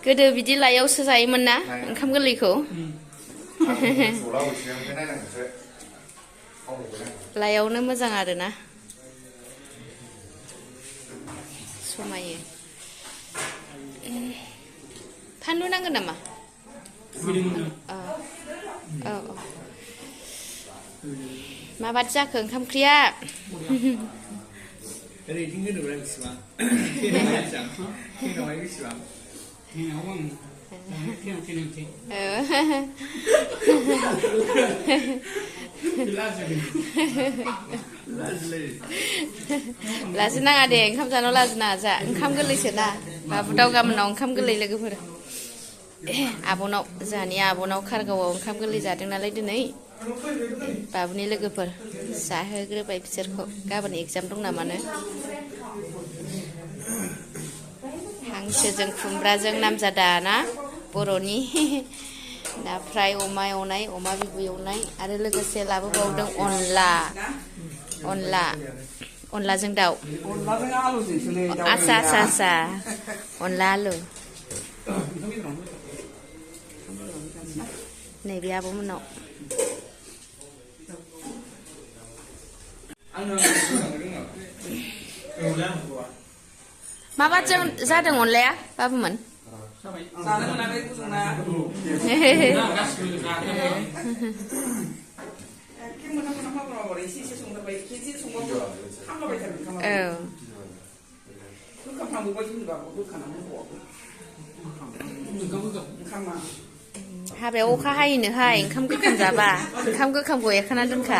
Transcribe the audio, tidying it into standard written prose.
गोदो बिदि लाइयावसो जायोमोन ना ओंखाम गोरलैखौ लाइयावनो मोजां आरोना समायो फानलु नांगोन नामा औ माबादि जाखो ओंखाम ओंख्रिया रेटिं होनोब्ला बेसेबां टेनावहाय बेसेबां लाजि नाङा दे ओंखाम जानायाव लाजि नाङा जा ओंखाम गोरलैसो ना बाबुदाव गाबोनाव ओंखाम गोरलै लोगोफोर आब'नाव जोंहानि आब'नाव खारगावआव ओंखाम गोरलै जादों नालाय दिनै बाबुनि लोगोफोर जाहोग्रोबाय बिसोरखौ गाबोन एगजाम दं नामानो हांसोजों खुमब्राजों नामजादा ना बर'नि दा फ्राय अमा एवनाय अमा बिबु एवनाय आरो लोगोसे लाबोबावदों अनलाजों दाउ आसा अनला आलु नैबे आब'मोननाव माबाजों जादों अनलाया बाबुमोन हाबायाव अखा हायोनोहाय ओंखाम गोखाम जाबा ओंखाम गोखामखौ एरखाना दोनखा